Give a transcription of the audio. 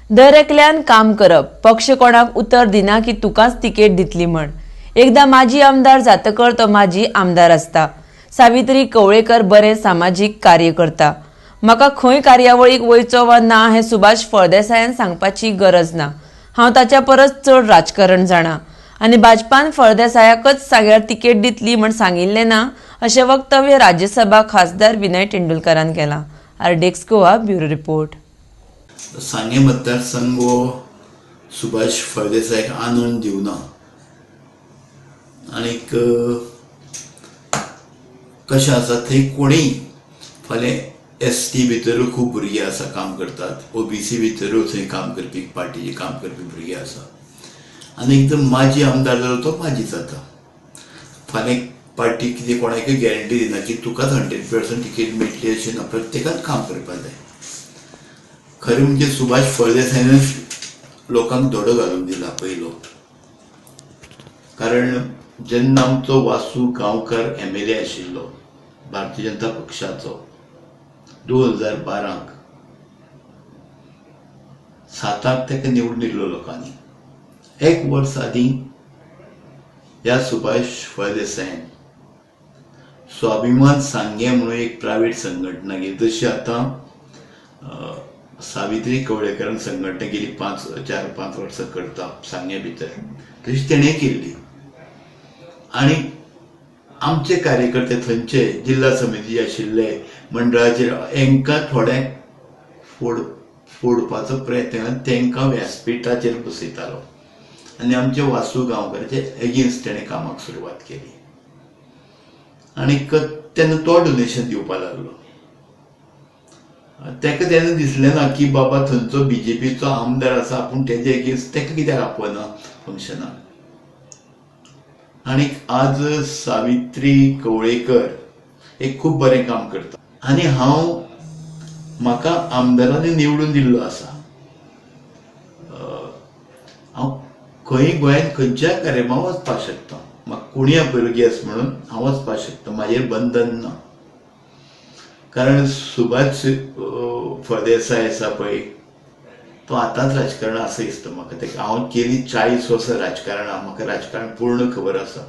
दर एकल्यान काम करप. पक्ष कोणाक उतर दिना की तुकाच तिकेट दितली म्हण. एकदां माजी आमदार जातकर तो माजी आमदार आसता. सावित्री कवळेकर बरें सामाजीक कार्य करता. म्हाका खंय कार्यावळीक वयचो वा ना हें सुभाष फळदेसायान सांगपाची गरज ना. हांव ताच्या परस चड राजकारण जाणा आनी भाजपान फळदेसायाकच सांग्यार तिकेट दितली म्हण सांगिल्लें ना, अशें वक्तव्य राज्यसभा खासदार विनय तेंडुलकारान केलां. RDX Goa bureau report. Sanguem मतदारसंघ हो सुभाष फळदेसायाक आनंद दिवना आनीक कशें आसा, थंय कोणूय फाल्यां एस टी भितरूय खूब भुरगे आसा काम करतात, ओबीसी भितरूय थंय काम करपी, पार्टीचे काम करपी भुरगे आसा. आनी एकदम माजी आमदार जालो तो माजी जाता. फाल्यां पार्टी कितें कोणाकय गॅरंटी दिना की तुकाच 100% तिकेट मेळटली अशें ना. प्रत्येकान काम करपाक जाय. खरें म्हणजे सुभाष फळदेसायानूच लोकांक धडो घालून दिला पयलो, कारण जेन्ना आमचो वासू गांवकार एमएलए आशिल्लो भारतीय जनता पक्षाचो, 2012क साताक ताका निवडून दिल्लो लोकांनी. एक वर्स आदीं ह्या सुभाष फळदेसायान स्वाभिमान सांगें म्हणून एक प्रायवेट संघटना केली. जशी आतां सावित्री कवळेकरान संघटना केली, पांच 4-5 वर्सां करता सांगें भितर, तशी तेणें केल्ली. आनी आमचे कार्यकर्ते थंयचे जिल्हा समिती आशिल्ले, मंडळाचेर, हेंकां थोड्यांक फोडपाचो प्रयत्न, तांकां व्यासपिठाचेर बसयतालो आनी आमचे वासू गांवकाराचे एगेन्स्ट तेणें कामाक सुरवात केली. आनीक तेन्ना तो डोनेशन दिवपाक लागलो. ताका तेन्ना दिसलें ना की बाबा थंयचो बीजेपीचो आमदार आसा, आपूण तेजे एगेन्स्ट ताका कित्याक आपोवना फंक्शनाक. आनीक आज सावित्री कवळेकर एक खूब बरें काम करता आनी हांव म्हाका आमदारांनी निवडून दिल्लो आसा. हांव खंय गोंयांत खंयच्याय कार्यक्रमाक वचपाक शकता. म्हाका कोणूय आपयलो गेस्ट म्हणून हांव वचपाक शकता, म्हाजेर बंधन ना. कारण सुभाष फळदेसाय आसा पळय, तो आतांच राजकारणांत आसा दिसता म्हाका. तेका हांव केली 40 वर्सां राजकारणां, म्हाका राजकारण पूर्ण खबर आसा.